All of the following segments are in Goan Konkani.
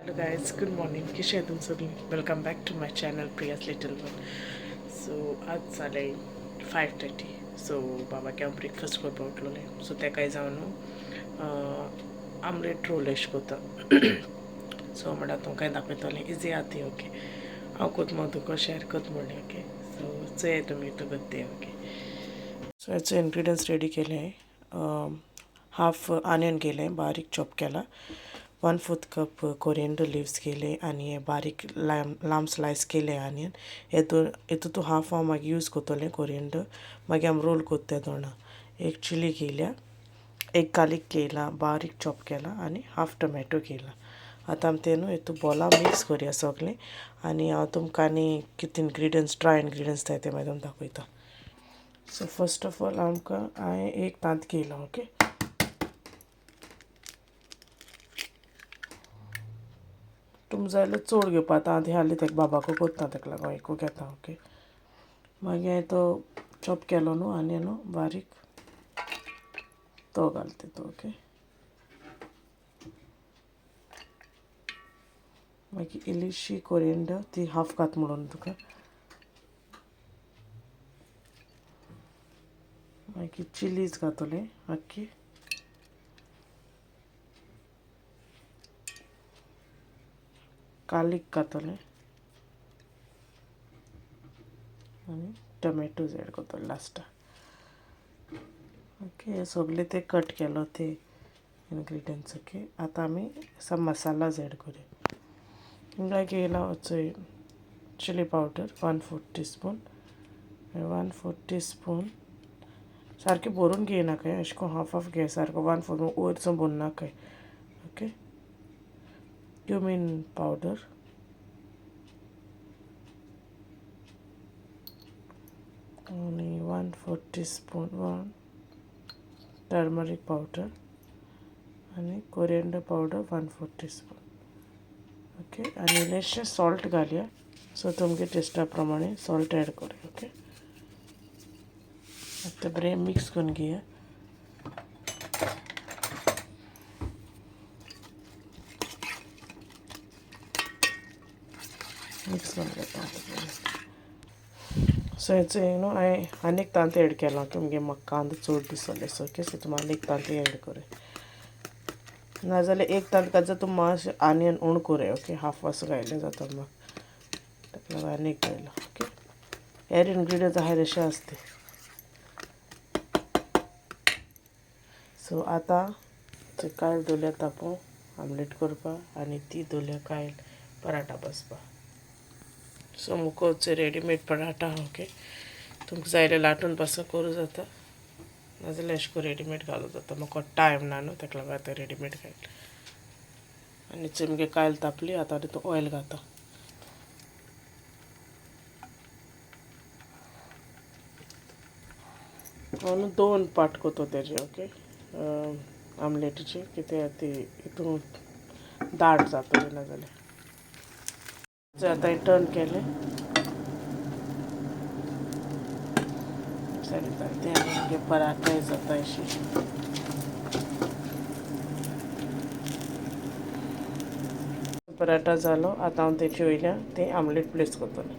Hello guys, good morning. कशें तुम सगळीं? Welcome back to my channel Priya's little one. So आज जालें 5:30. सो बाबाक हांव ब्रेकफास्ट करपाक उठलोलें. सो तेकाय जावन न्हू आमलेट रोल एश कोता. सो म्हणल्यार तुमकांय दाखयतलें, इजी आहा ती. ओके, हांव कोत मग तुका शेअर करता म्हणलें. ओके, सो चोया तुमी तुका तें. ओके, सो हेचे इन्ग्रिडियंट्स रेडी केले. हाफ आनियन केलें, बारीक चॉप केला. 1/4 कप कोरिएंडर लिव्स केले आनी हे बारीक लांब स्लायस केले आनियन. हेतून हेतू तूं हाफ हांव मागीर यूज करतलें कोरिएंडर, मागीर आमी रोल करता ते दोणां. एक चिली केल्या, एक गार्लीक केला, बारीक चॉप केला आनी हाफ टोमॅटो केला. आतां आमी तें न्हू हेतू बोला मिक्स करुया सगळें आनी हांव तुमकां आनी कितें इन्ग्रिडियंट्स, ड्राय इन्ग्रिडियंट्स जाय ते मागीर तुमकां दाखयता. सो फर्स्ट ऑफ ऑल आमकां हांवें एक तांत केलां. ओके, तुमकां जाय जाल्यार चड घेवपा. आतां हांव हाली तेका बाबाकू कोत्ता, तेका लागून एकू घेता. ओके, मागीर हांवें तो चॉप केलो न्हू आनी न्हू बारीक तो घालता तो. ओके, मागीर इल्लीशी कोरिएंडर ती हाफ घात म्हणून तुका. मागीर चिलीज घातले आख्खी. गार्लीक घातले आनी टोमॅटोज एड करतले लास्टाक. ओके, हे सगळे ते कट केलो ते इन्ग्रिडियंट्स. ओके, आतां आमी सम मसालाज एड करूया. हिंगा घेयला वचय chilli powder 1/4 teaspoon, 1/4 teaspoon सारकें भरून घेयनाकाय, अशें करून हाफ हाफ घे सारको, 1/4 वयर भरून नाकाय. ओके, क्युमीन पावडर, आनी 1/4 टीस्पून 1 टर्मरीक पावडर आनी कोरिएंडर पावडर 1/4 टीस्पून. ओके, आनी इल्लेशें सॉल्ट घालया. सो तुमगे टेस्टा प्रमाणे सॉल्ट एड करूया. ओके, आतां बरें मिक्स करून घेया. मिक्स करून घेता. सो हेचो न्हू हांवें आनी एक तांतें एड केलां, तुमगे म्हाका कांदो चड दिसले. सो ओके, सो तुमी आनी एक तांतें एड करूया, नाजाल्यार एक तांत घातल्यार तुमी मातशें आनियन उण करूया. ओके, हाफ असो घायल्यार जाता म्हाका, ताका लागून आनी एक घायला. ओके, हेर इन्ग्रिडियंट्स आहाय तशें आसता. सो आतां थंय कायल दवरल्या तापोवंक आमलेट करपाक आनी ती दवरल्या कायल पराठा बसपाक. सो मुको रेडीमेड पराठा. ओके, तुमकां जाय जाल्यार लाटून पासून करूं जाता, नाजाल्यार अशें करून रेडीमेड घालूं जाता. म्हाका टायम ना न्हू, ताका लागून आतां रेडीमेड घायला. आनी चोय मुगे कायल तापली, आतां तितून ऑयल घाता. हांव न्हू दोन पार्ट करता तेजे. ओके, आमलेटीचे कित्याक ती हितून दाट जातली नाजाल्यार. आतां टर्न केलें ते आनी पराठाय जाता अशी. पराठा जालो, आतां हांव तेचे वयल्यान ते आमलेट प्लेस करतलें.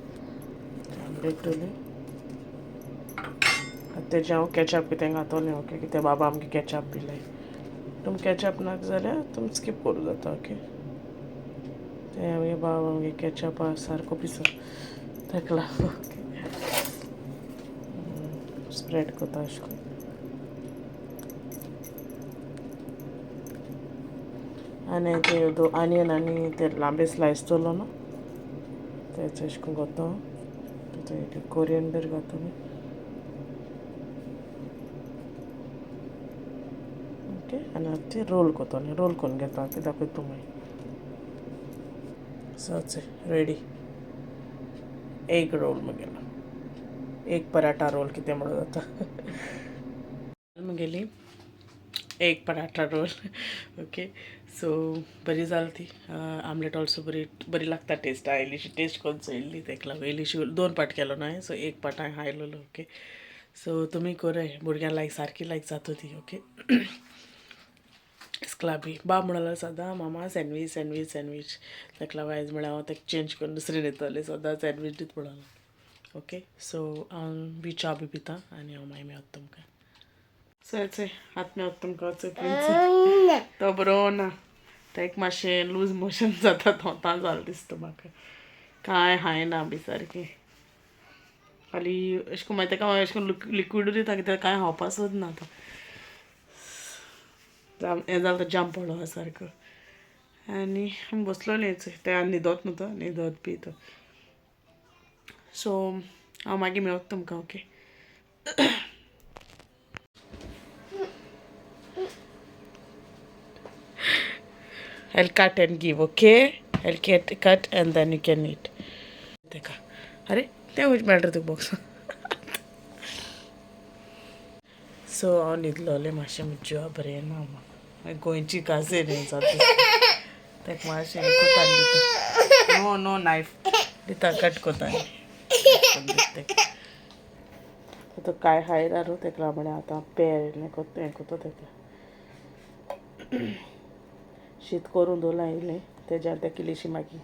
आमलेट दवरली, आतां तेजें हांव केचप कितें घातलें. ओके, कित्याक बाबा आमगे केचप बी लायक, तुमकां केचप नाका जाल्यार तुमी स्कीप करूं जाता. ओके, ते आमगे बाबा आमगे केचप सारको पिसो, ताका लागून. ओके, स्प्रेड करता अशें करून. आनी ते दो आनियन आनी ते लांबे स्लायस दवरलो न्हू तेच अशें करून घाता. तितून कोरिएंडर घातलें. ओके, आनी आतां ती रोल करतलें, रोल करून घेता. ओके, दाखयता मागीर. सो रेडी एग रोल म्हगेलो, एक पराठा रोल कितें म्हणून जाता म्हगेली एक पराठा रोल. ओके, सो बरी जाली ती आमलेट ऑल्सो बरी बरी लागता टेस्ट. हांवें इल्लीशी टेस्ट करून चोयल्ली, ताका लागून इल्लीशी दोन पाट केलो न्हू हांवें, सो एक पाट हांवें खायलोलो. ओके, सो तुमी कोरय, भुरग्यांक लायक सारकी लायक जाता ती. ओके, इस्कला बी बा म्हणलो सदां मामा सँडवीच सँडवीच सँडवीच. ताका लागून आयज म्हळ्यार हांव ताका चेंज करून दुसरें दितलें, सदां सँडवीच दीत म्हणलो. ओके सो हांव बी च्या बी पिता आनी हांव मागीर मेळत तुमकां. सो चोय आतां मेळत तुमकां. चोय प्रिन्स तो बरो ना, ताका मातशें लूज मोशन जाता, थोंतां जालें दिसता म्हाका, कांय खायना बी सारकें. खाली अशें करून मागीर ताका अशें करून लिक्विडूय दिता कित्याक कांय खावपा सोदना तो. हें जालें तो जाम पडलो सारको आनी आमी बसलो न्ही ते न्हिदोत न्हू तो न्हिदोत बी तो. सो हांव मागीर मेळत तुमकां. Okay I'll cut and give, okay? I'll get cut and then you can eat. तेका अरे तें खंय मेळटा तुका बॉक्स. सो हांव न्हिदलोलें मातशें, म्हज्या बरें ना मागीर गोंयची काजून हें जाता ताका मातशें कोतान दिता. नो नो नायफ दिता, कट कोता ताका. आतां कांय खायना न्हू ताका म्हळ्यार आतां पेर हें कोत्ता हें कोत्ता ताका. शीत करून दवरलां इल्लें तेज्यान तेका इल्लीशी मागीर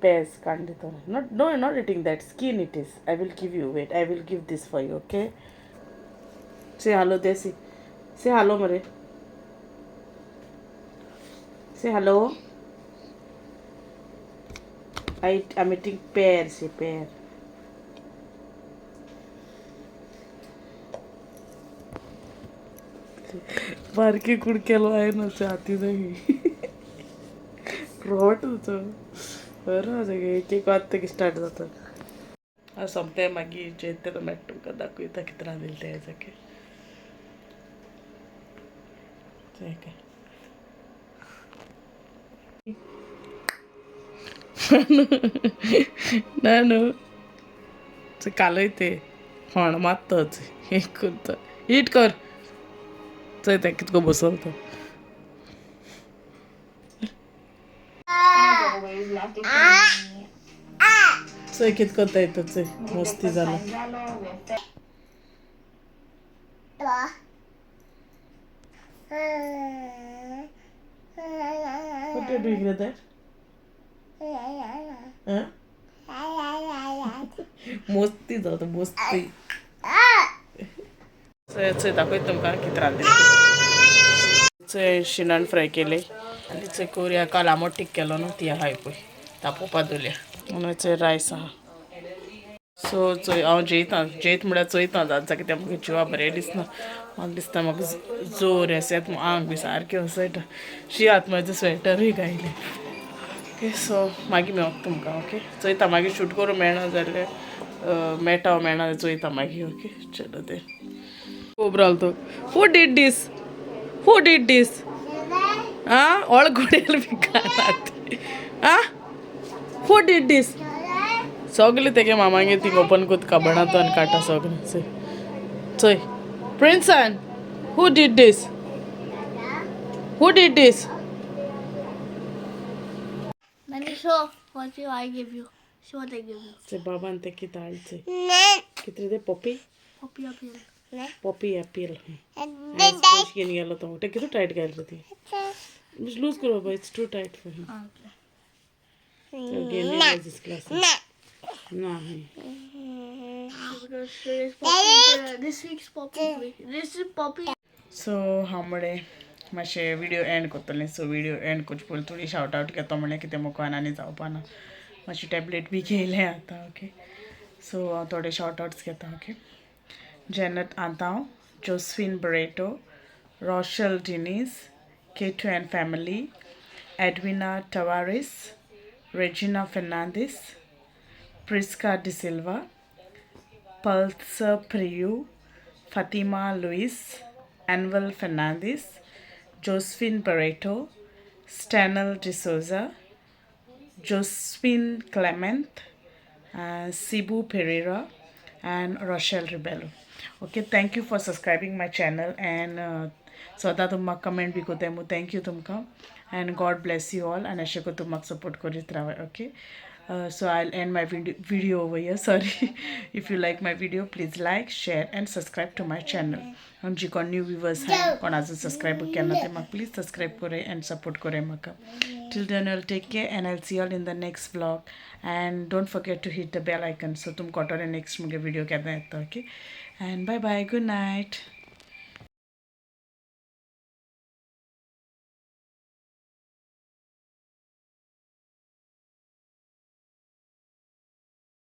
पेज काडून दितलें. Not no not eating that skin it is. I will give you, wait, I will give this for you, okay? Say hello Desi, say hello मरे, say hello. I am eating pear, say pear. बारके कुडकेलो आहे ना हाती नाही रोट तो बरो आसा. एक एक वात स्टार्ट जाता. हांव सोमतें मागीर जेयता तेन्ना मागीर तुमकां दाखयता कितें रांदिल्लें तें आयज. ओके ना न्हू कालयते फोण मारता एक करता हीट कर. चोय तें कितको बसोल तो. चोय कित करता येता, चोय मस्ती जाला. What are you doing with that? Huh? मस्ती जाता मस्ती. चोय चोय दाखयता तुमकां कितें रांदिल्लें. चोय शिणान फ्राय केले आनी चोय कोरया काल आमोटीक केलो न्हू ती आहाय पळय तापोवपा दवरल्या. आनी चोय रायस आहा. सो चोय हांव जेयता, जेयत म्हळ्यार चोयता जाता कित्याक म्हाका जिवा बरें दिसना. म्हाका दिसता म्हाका जोर येत, आंग बी सारकें वसयता. शी आतां म्हाजें स्वेटरूय घायलें. ओके सो मागीर मेळत तुमकां. ओके चोयता मागीर शूट करूं मेळना जाल्यार मेळटा मेळना चोयता मागीर. ओके चलो ते कोबराल तो. Who did this, who did this? आं ओळ गुडेल बी आं who did this? सगळे तेगे मामागेर थिंग ओपन कोत कबडां तो आनी काडटा सगळें. चोय चोय प्रिन्सन, who did this, who did this? Let me show what you I give you. Show what I give you. चोय बाबान ते कितें हाडलें चोय. कितें तें poppy? Poppy apple. Poppy apple. पयशे घेवन गेलो तो. तें कितें टायट घातली ती लूज कर बाबा, it's too tight for him. Okay. घेवन this class ना. Because today's poppy, this week's poppy. This is poppy. So हांव म्हळें मातशें विडियो एंड करतलें. सो विडियो एंड करचे पयलीं थोडी शावट आवट घेता म्हणल्यार कितें म्हाका आनी जावपा ना. मातशी टॅबलेट बी घेयलें आतां. ओके सो हांव थोडे शावट आवट्स घेता. Okay Janet Antao, Josephine Barreto, Rochelle Diniz, Ketu and family, Edwina Tavares, Regina Fernandes, Prisca D'Silva, Pulsar Priyu, Fatima Luis, Anwal Fernandes, Josephine Barreto, Stanel D'Souza, Josephine Clement, Sibu Pereira, and Rochelle Rebello. Okay, thank you for subscribing my channel and सदां तुमकां कमेंट बी करताय मू. Thank you तुमकां and God bless you all आनी अशें करून तुमकां सपोर्ट करीत रावाय. Okay So I end my video over here. Sorry. If you like my video, please like, share and subscribe to my channel. आनी जी कोण न्यू व्युवर्स आहाय, कोण अजून सबस्क्रायब केला ते म्हाका प्लीज सबस्क्रायब कराय अँड सपोर्ट कराय म्हाका. Till then, I'll take care and I'll see you all in the next vlog. And don't forget to hit the bell icon so तुमकां कळटलें नेक्स्ट मुगे व्हिडिओ केन्ना येता. Okay, and bye bye, good night.